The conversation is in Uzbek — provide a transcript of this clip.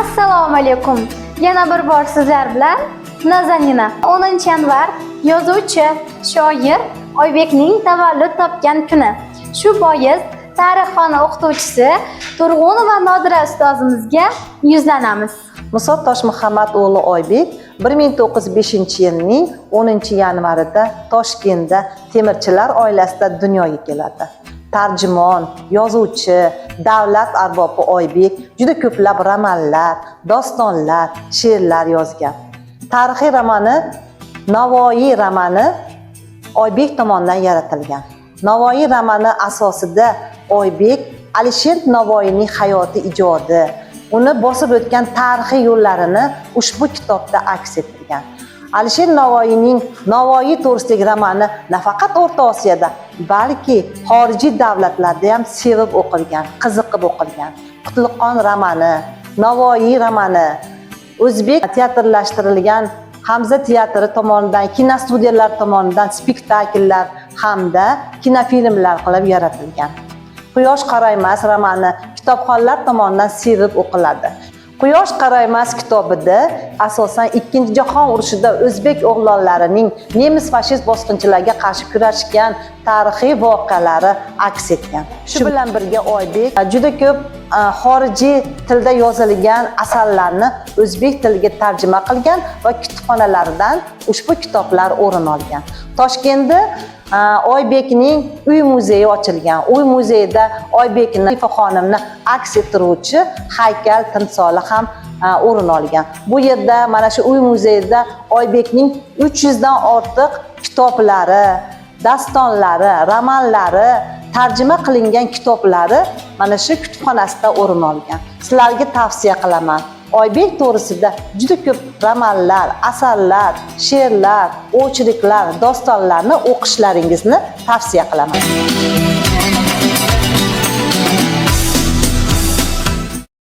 Assalomu alaykum. Yana bir bor sizlar bilan Nazanina. 10 yanvar yozuvchi, shoir Oybekning tavallud topgan kuni. Shu bois tarix fani o'qituvchisi Turg'unova Nodira ustozimizga yuzlanamiz. Muso Toshmuhammad o'g'li Oybek 1905 yilning 10 yanvarida Toshkentda temirchilar oilasida dunyoga keladi. Tarjimon, yozuvchi, davlat arbobi Oybek juda ko'plab romanlar, dostonlar, she'rlar yozgan. Tarixiy romani Navoiy romani Oybek tomonidan yaratilgan. Navoiy romani asosida Oybek Alisher Navoiyning hayoti, ijodi, uni bosib o'tgan tarixiy yo'llarini ushbu kitobda aks ettirgan. Alisher Navoiyning Navoiy to'g'risidagi romani nafaqat O'rta Osiyoda, balki xorijiy davlatlarda ham sevib o'qilgan, qiziqib o'qilgan. Qutliqqon romani, Navoiy romani o'zbek teatrlashtirilgan, Hamza teatri tomonidan, kinostudiyalar tomonidan spektakllar hamda kinofilmlar qilib yaratilgan. Quyosh qoraymas romani kitobxonlar tomonidan sevib o'qiladi. Quyosh qoraymas kitobida asosan Ikkinchi jahon urushida o'zbek o'g'lonlarining nemis fashist bosqinchilariga qarshi kurashgan tarixiy voqealari aks etgan. Shu bilan birga Oybek juda ko'p xorijiy tilda yozilgan asarlarni o'zbek tiliga tarjima qilgan va kutubxonalardan ushbu kitoblar o'rin olgan. Toshkentda Oybekning uy muzeyi ochilgan. Uy muzeyida Oybekni, Latifa xonimni aks ettiruvchi haykal timsoli ham o'rin olgan. Bu yerda, mana shu uy muzeyida Oybekning 300 dan ortiq kitoblari, dastonlari, romanlari, tarjima qilingan kitoblari mana shu kutubxonasida o'rin olgan. Sizlarga tavsiya qilaman. Oybek to'g'risida juda ko'p romanlar, asarlar, she'rlar, ocherklar, dostonlarni o'qishlaringizni tavsiya qilaman.